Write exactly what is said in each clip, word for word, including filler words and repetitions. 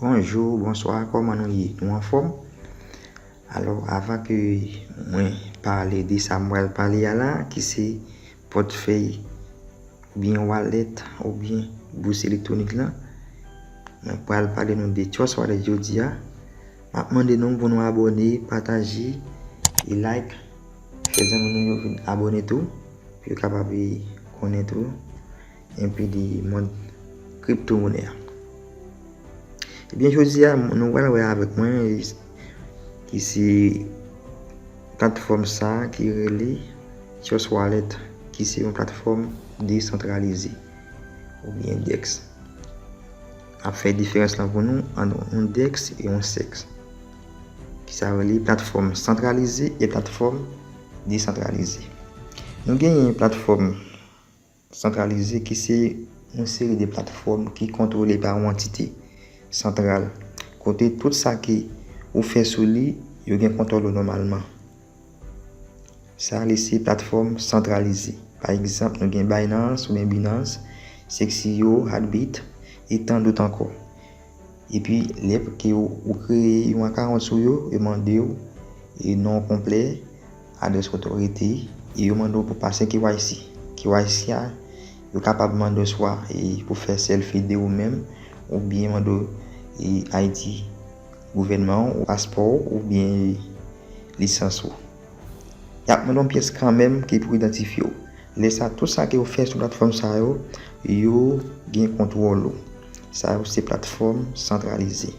Bonjou, bonswa, kòman nou ye? Nou anfòm? Alò, avan ke mwen pale de sa m pral pale a la, ki se pòtfèy oubyen wallet oubyen bous elektwonik lan, mwen pral pale nou de Trust Wallet jodi a. M ap mande nou pou nou abòne, pataje e like. Fè zanmi nou yo vin abòne tou, pou yo kapab konnen tou enpe de mond kriptomonè a. Ebyen, jodi a, nou pral wè avèk mwen, ki se platfòm sa a ki rele Trust Wallet, ki se yon platfòm desantralize, oubyen dex. M ap fè diferans lan pou nou ant yon dex e yon sex. Ki sa rele platfòm santralize e platfòm desantralize. Nou genyen platfòm santralize ki se yon seri de platfòm ki kontwole pa yon antite santral, kote tout sa ke ou fè sou li, yo gen kontwòl ou nòmalman. Sa rele se platfòm santralize. Pa egzanp, nou gen Binance oubyen Binance, Sexio, Hatbit, e tan dòt ankò. Epi, lè ke ou, ou kreye yon akawont sou yo, yo mande w e non konplè, adrès otorite, e yo mande w pou pase K Y C. K Y C a, yo kapab mande w swa e pou fè selfie de ou menm, oubyen mande w e I D gouvènman w, paspò w, oubyen lisans ou. Y ap mande w yon pyès kanmenm ki pou idantifye w. Lè sa, tout sa ke w fè sou platfòm sa yo, yo gen kontwòl ou. Sa yo se platfòm santralize.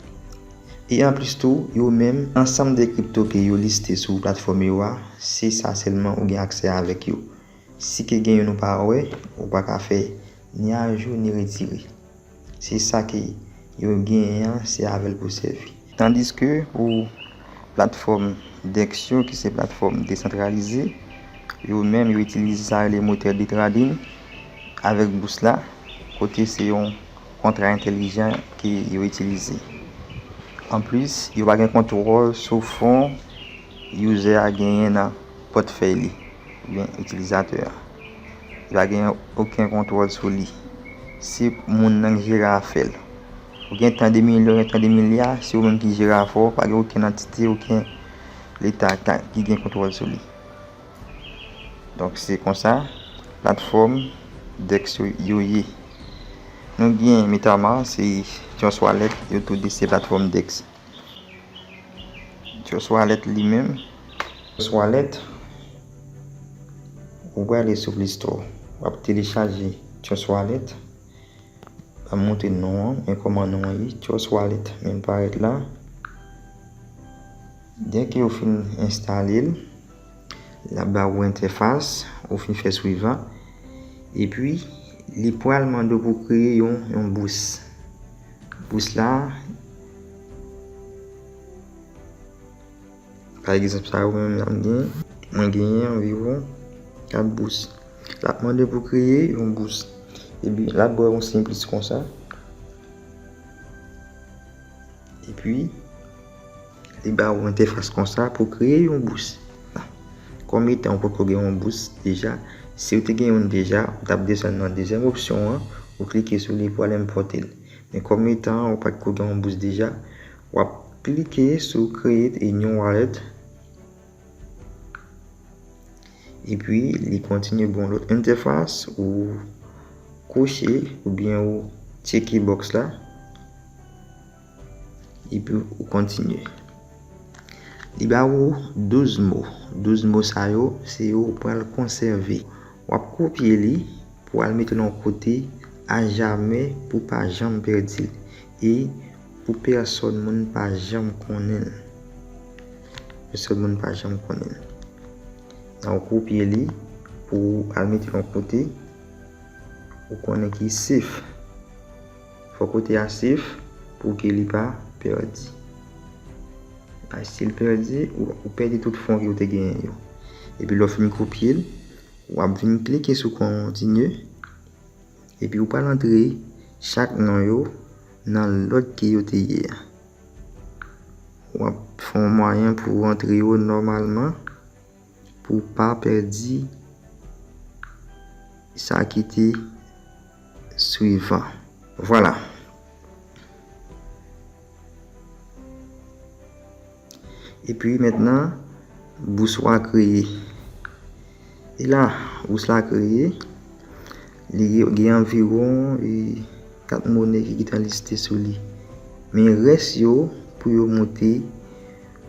E anplis tou, yo menm, ansanm de kripto ke yo liste sou platfòm yo a, se sa sèlman ou gen aksè avèk yo. Si ke gen youn ou pa wè, ou pa ka fè ni ajou ni retire. Se sa ke yo genyen an, se avè l pou sèvi. Tandiske pou platfòm dex yo, ki se platfòm desantralize, yo menm yo itilize sa rele motè de trading avèk bous la, kote se yon kontra entèlijan ke yo itilize. Anplis, yo pa gen kontwòl sou fon user a genyen nan pòtfèy li, oubyen itilizatè a. Li pa gen okenn kontwòl sou li. Se moun nan ki jere afè l. Ou gen tan de milyon, ou gen tan de milya, se ou menm ki jere afè w, pa gen okenn antite, okenn leta ka, ki gen kontwòl sou li. Donk, se konsa, platfòm dex yo, yo ye. Nou gen Metamask, se Trust Wallet, yo tou de se platfòm dex. Trust Wallet li menm. Trust Wallet, ou prale sou Play Store. W ap telechaje Trust Wallet. M ap montre non an, men kòman non an ye. Trust Wallet, men l parèt la. Dèke ou fin enstale l, l ap ba ou entèfas, ou fin fè swivan. Epi, li pral mande w pou kreye yon, yon bous. Bous la, pa egzanp, sa yo menm, m gen, mwen genyen anviwon kat bous. L ap mande pou kreye yon bous. Epi, l ap ba w yon siy plis konsa. Epi, li ba ou entèfas konsa pou kreye yon bous. Kòm etan ou poko gen yon bous deja, si w te gen youn deja, ou t ap desann nan dezyèm opsyon an, ou klike sou li pou al enpòte l. Men kòm etan ou pa t ko gen yon bous deja, w ap klike sou Create a New Wallet. Epi, li kontinye ba w lòt entèfas, ou kouche oubyen ou tcheke bòks la. Epi, ou kontinye. Li ba ou douz mo. Douz mo sa yo, se yo ou pral konsève. W ap kopye li pou al mete l yon kote ajamè pou pa janm pèdi l. E pou pèsòn moun pa janm konnen l. Pèsòn moun pa janm konnen l. Nan ou kopye li pou al mete l yon kote ou konnen ki safe. Fò kote a safe pou ke li pa pèdi. Ay, si l pèdi, ou, ou pèdi tout fon ke ou te genyen yo. Epi lè w fin kopye l, w ap vin klike sou kontinye. Epi ou pral antre chak non yo nan lòd ke yo te ye a. W ap fè yon mwayen pou w antre yo nòmalman, pou w pa pèdi sa ki te swivan. Vwala. Epi mentnan, bous ou a kreye. E la, bous la kreye. Li gen anviwon e, kat monnen ki gentan liste sou li. Men rès yo, pou yo moute,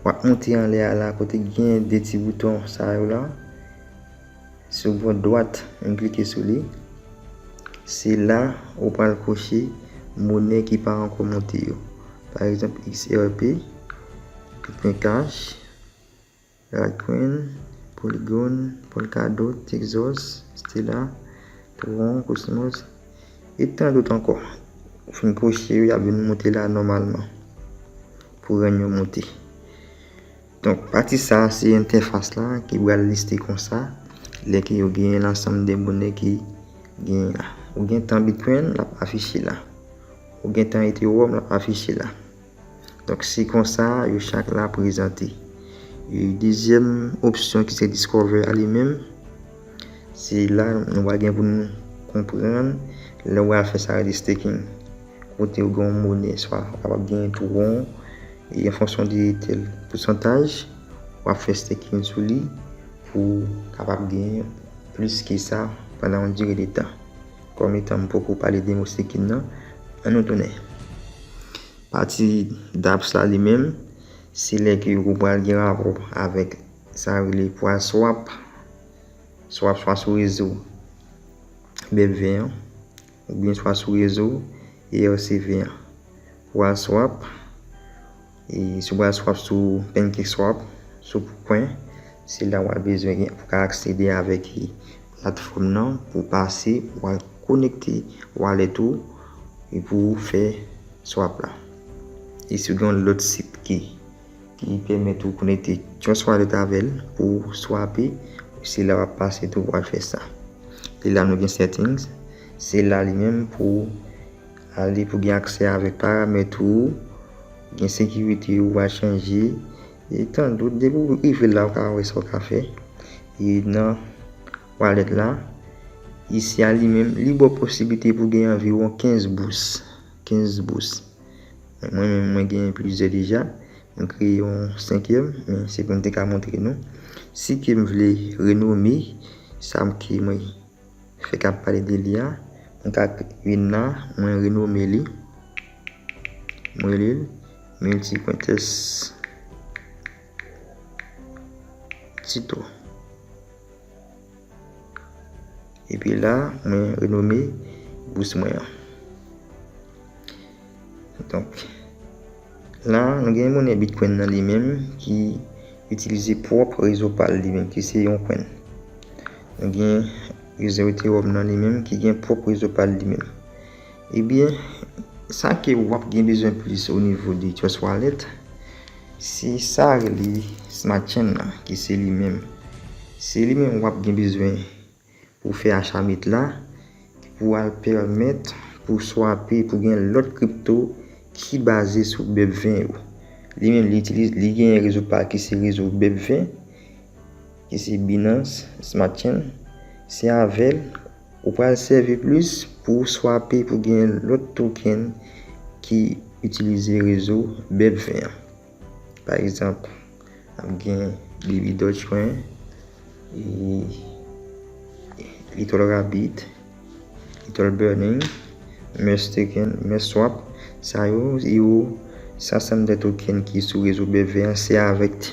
w ap moute anlè a la, kote gen de ti bouton sa yo la. Sou bò dwat, m klike sou li. Se la ou pral kwoche monnen ki pa ankò moute yo. Pa egzanp, X R P, Bitcoin Cash, Litecoin, Polygon, Polkadot, Tezos, Stellar, Tron, Cosmos, e tan dòt ankò. Ou fin kwoche yo, y ap vin moute la nòmalman pou rann yo moute. Donk, pati sa a se entèfas la ki pral liste konsa, lè ke yo genyen ansanm de monnen ki genyen la. Ou gen tan Bitcoin, l ap afiche la. Ou gen tan Ethereum, l ap afiche la. Donk, se konsa yo chak la prezante. E dezyèm opsyon ki se Discover a li menm, se la nou va gen pou nou konprann lè w al fè sa rele staking. Kote w gen yon monnen, swa w kapab genyen Tron, e an fonksyon de tèl pousantaj, w ap fè staking sou li pou w kapab genyen plis ke sa pandan yon dire de tan. Kòm etan m poko pale de mo staking nan, ann nou tounen. Pati dApps la li menm, se lè ke ou pral gen rapò avèk sa yo rele Uniswap, Swap swa sou rezo B E P ven an, oubyen swa sou rezo E R C ven an. Uniswap, e si w pral swap sou PancakeSwap, sou Coin, se la w ap bezwen gen pou ka aksede avèk platfòm nan pou pase, pou al konekte wallet ou e pou fè swap la. E si w gen yon lòt sit ki, ki pèmèt ou konekte Trust Wallet avè l pou swape, se la w ap pase tou pou al fè sa. E la nou gen settings, se la li menm pou ale pou gen aksè avèk paramèt ou, gen sekirite ou va chanje, e tan dòt, depi w rive la, ou ka wè sa w ka fè. E nan wallet la, isi a li menm, li ba w posiblite pou gen anviwon kenz bous. Kenz bous. Mwen menm, mwen gen plizyè deja. Mwen kreye yon senkyèm, men se pou m te ka montre nou. Si ke m vle renome sa m ke mwen fè k ap pale de li a, mwen ka vin la, mwen renome li. Mwen rele l Multiquintus Tito. Epi la, mwen renome bous mwen an. Donk, la, nou gen monnen Bitcoin nan li menm ki itilize pwòp rezo pa l li menm, ki se yon coin. Nou gen rezo Ethereum nan li menm ki gen pwòp rezo pa l li menm. Ebyen, sa ke w ap gen bezwen plis o nivo de Trust Wallet, se sa rele Smart Chain nan, ki se li menm. Se li menm w ap gen bezwen pou fè achamet la, ki pou al pèmèt pou swape, pou gen lòt kripto ki baze sou B E P ven yo. Li menm, li itilize, li gen rezo pa l ki se rezo B E P ven, ki se Binance Smart Chain. Se avè l ou pral sèvi plis pou swape, pou gen lòt token ki itilize rezo B E P ven an. Pa egzanp, ap gen Baby Dogecoin, e, Little Rabbit, Little Burning, Mustoken, Muswap. Sa yo, yo, se ansanm de token ki sou rezo B E P ven an, se avèk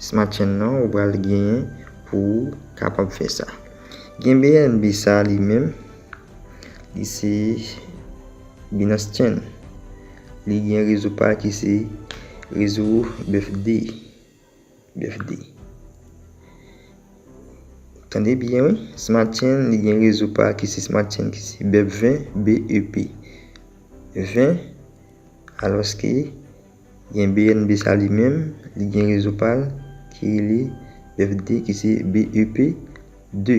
Smart Chain nan ou pral genyen pou w kapab fè sa. Gen B N B sa li menm, li se Binance Chain. Li gen rezo pa l ki se rezo B F D. B F D. Tande byen, wi. Smart Chain, li gen rezo pa l ki se Smart Chain ki se B E P ven, B E P ven. Alòske, gen B N B sa li menm, li gen rezo pa l ki rele B F D ki se B E P de.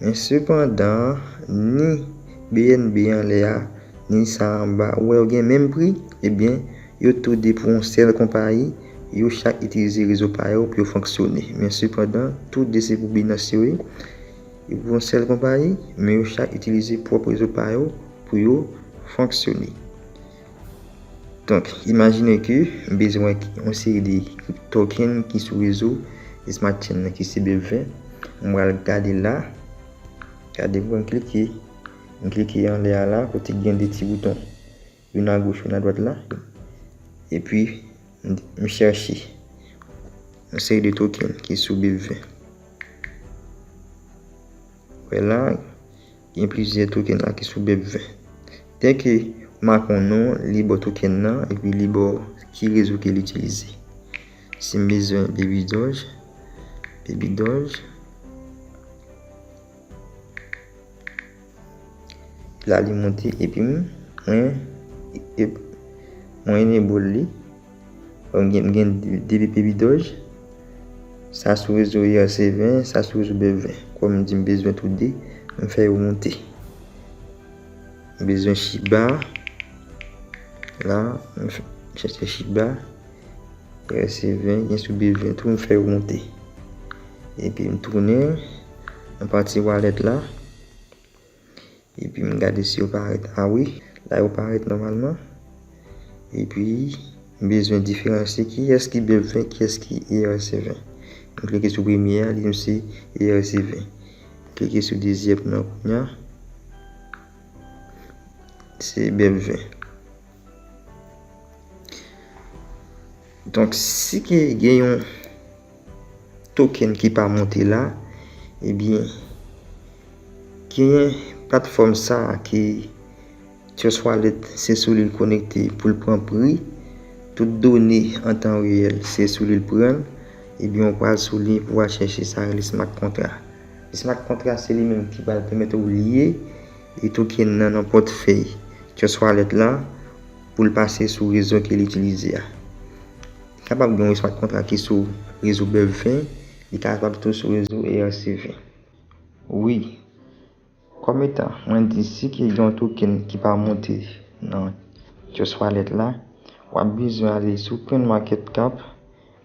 Men sepandan, ni B N B anlè a, ni sa anba, ou wè yo gen menm pri, ebyen, yo tou de pou yon sèl konpayi, yo chak itilize rezo pa yo pou yo fonksyone. Men sepandan, tou de se pou Binance yo ye, yo pou yon sèl konpayi, men yo chak itilize pwòp rezo pa yo pou yo fonksyone. Donk, imajine ke m bezwen yon seri de token ki sou rezo Smart Chain nan ki se BEP ven. M pral gade la. Gade pou m klike. M klike anlè a la, kote gen de ti bouton. Youn agoch, youn adwat la. Epi, m, m chèche yon seri de token ki sou BEP ven. Wè la, gen plizyè token la ki sou BEP ven. Dèke w make yon non, li ba w token nan, epi li ba w ki rezo ke l itilize. Si m bezwen Baby Doge, Baby Doge, la li monte, epi m, mwen, e, mwen enable li. Bon, m gen, m gen de, de Baby Doge. Sa sou rezo E R C ven, sa sou rezo BEP ven. Kòm m di m bezwen tou de, m fè yo monte. M bezwen Shiba. La, m f-, chèche Shiba. E R C ven, gen sou BEP ven tou, m fè yo monte. Epi m tounen nan pati wallet la. Epi m gade si yo parèt. A wi, la yo parèt nòmalman. Epi m bezwen diferansye kiyès ki BEP ven, kiyès ki E R C ven. M klike sou premye a, li di m se E R C ven. M klike sou dezyèm nan kounye a. Se BEP ven. Donk, si ke gen yon token ki pa monte la, ebyen, genyen platfòm sa a ki Trust Wallet, se sou li l konekte pou l pran pri. Tout done an tan reyèl, se sou li l pran l. Ebyen, ou pral sou li pou w al chèche sa rele Smart Contract. Smart Contract, se li menm ki pral pèmèt ou lye e token nan nan pòtfèy Trust Wallet la pou l pase sou rezo ke l itilize a. Li kapab gen yon Smart Contract ki sou rezo BEP ven, li kapab tou sou rezo E R C ven. Wi. Kòm etan, mwen di si ke gen yon token ki pa monte nan Trust Wallet la, w ap bezwen ale sou CoinMarketCap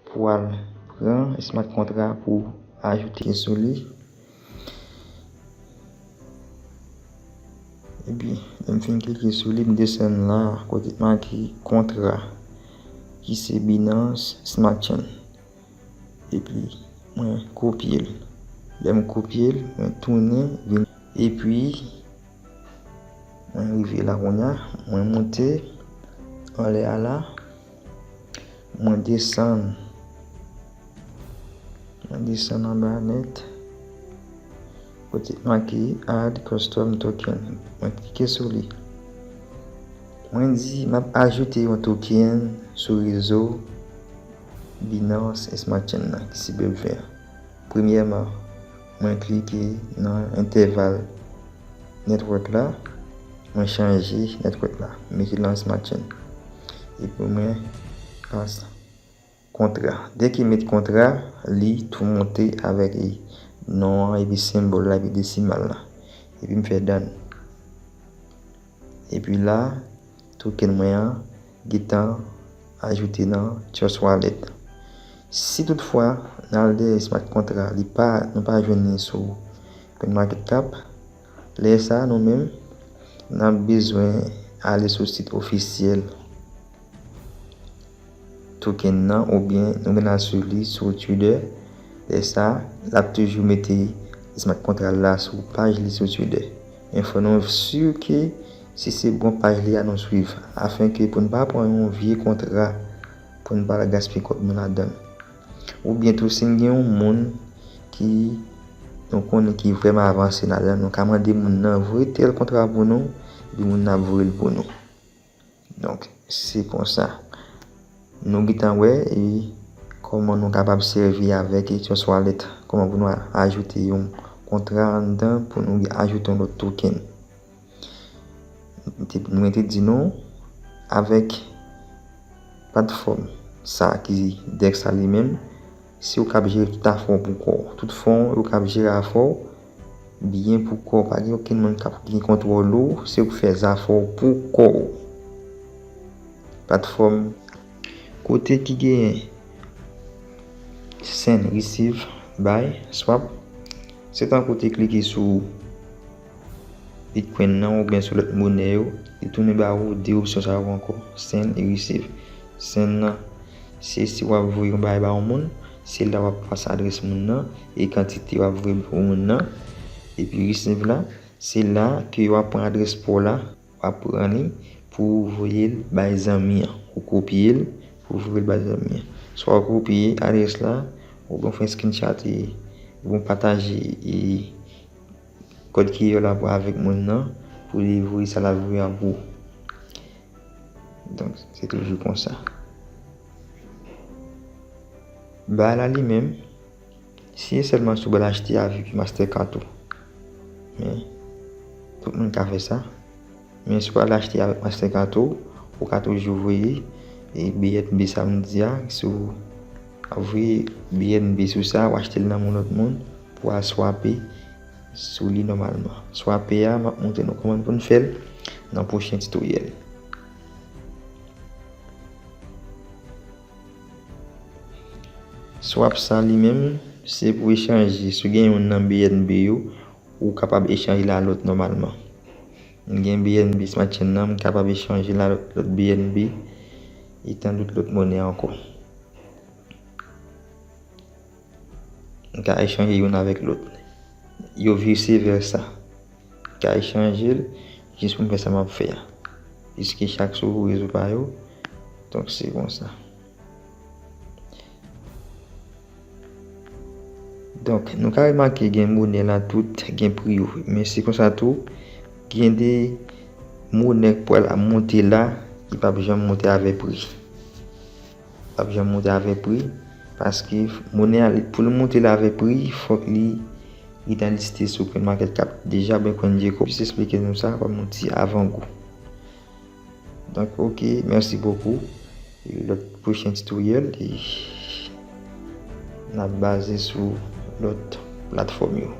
pou w al pran Smart Contract pou ajoute sou li. Epi, lè m fin klike sou li, m desann la, kote k make kontra, ki se Binance Smart Chain. Epi, mwen kopye l. Lè m kopye l, mwen tounen vin. Epi, mwen rive la kounye a, mwen monte anlè a la. Mwen desann. Mwen desann anba nèt. Kote k make Add Custom Token. Mwen klike sou li. Mwen di m ap ajoute yon token sou rezo Binance Smart Chain nan, ki se BEP ven an. Premyèman, mwen klike nan entèval network la, mwen chanje network la, mete l an Smart Chain. Epi mwen pas kontra. Dèke met kontra, li tou monte avèk non an, epi senbòl la, epi desimal la. Epi m fè done. Epi la, token mwen an gentan ajoute nan Trust Wallet. Si toutfwa n al dèyè Smart Contract, li pa, nou pa jwenn li sou CoinMarketCap, lè sa a nou menm, n ap bezwen ale sou sit ofisyèl token nan, oubyen nou gen al sou li sou Twitter. Lè sa, l ap toujou mete Smart Contract la sou paj li sou Twitter. Men fò nou si ke si se bon paj li a nou swiv, afenke pou n pa pran yon vye kontra, pou n pa al gaspiye kòb nou ladan l. Oubyen tou, si n gen yon moun ki nou konnen ki vrèman avanse ladan l, nou ka mande moun nan voye tèl kontra pou nou, epi moun nan ap voye l pou nou. Donk, se konsa. Nou gentan wè, e, kòman nou kapab sèvi avèk Trust Wallet, kòman pou nou a-, ajoute yon kontra anndan pou nou ajoute yon lòt token. Mwen te, mwen te di nou, avèk platfòm sa ki DEX la li menm, se ou k ap jere tout afè w pou kò w. Tout fon w, ou k ap jere afè w byen pou kò w. Pa gen okenn moun k ap gen kontwòl ou, se ou k fè zafè w pou kò w. Platfòm kote ki genyen send, receive, buy, swap, se tankou w te klike sou Bitcoin nan oubyen sou lòt monè yo, li tounen ba ou de opsyon sa yo ankò, send e receive. Send nan, se si w ap voye yon bagay ba yon moun, se la w ap pase adrès moun nan e kantite w ap voye pou moun nan. Epi receive la, se la ke w ap pran adrès pa w la, w ap pran li pou w voye l bay zanmi an. Ou kopye l pou w voye l bay zanmi an. Swa w kopye adrès la, oubyen w fè screenshot e, oubyen w pataje e kòd Q R la pou avèk moun nan, pou li voye sa l ap voye an pou ou. Donk, se toujou konsa. Bagay la li menm, si e sèlman si w pral achte avèk Mastercard ou. Men, tout moun ka fè sa. Men si w pral achte avèk Mastercard ou, ou ka toujou voye e B N B sa m di a, si w ap voye B N B sou sa, w achte l nan men lòt moun pou w al swape sou li nòmalman. Swape a, m ap montre nou kòman pou n fè l nan pwochen tutoriel. Swap sa li menm, se pou echanje. Si w gen youn nan B N B yo, ou kapab echanje l a lòt nòmalman. M gen B N B Smart Chain nan, m kapab echanje l a lòt, lòt B N B, e tandout lòt monè ankò. M ka echanje youn avèk lòt. Yo vice versa. M ka echanje l jis pou m fè sa m ap fè a. Piske chak sou rezo pa yo. Donk, se konsa. Donk, nou ka remake gen monè la tout gen pri yo. Men se konsa tou, gen de monè k pral ap monte la, ki p ap janm monte avè pri. P ap janm monte avè pri, paske monè a, pou l monte la avè pri, fòk li, li ta liste sou CoinMarketCap deja, oubyen CoinGecko. Jis esplike nou sa, kòm yon ti avangou. Donk, oke, mèsi bokou. E lòt pwochen tutoriel, e n ap baze sou lòt platfòm yo.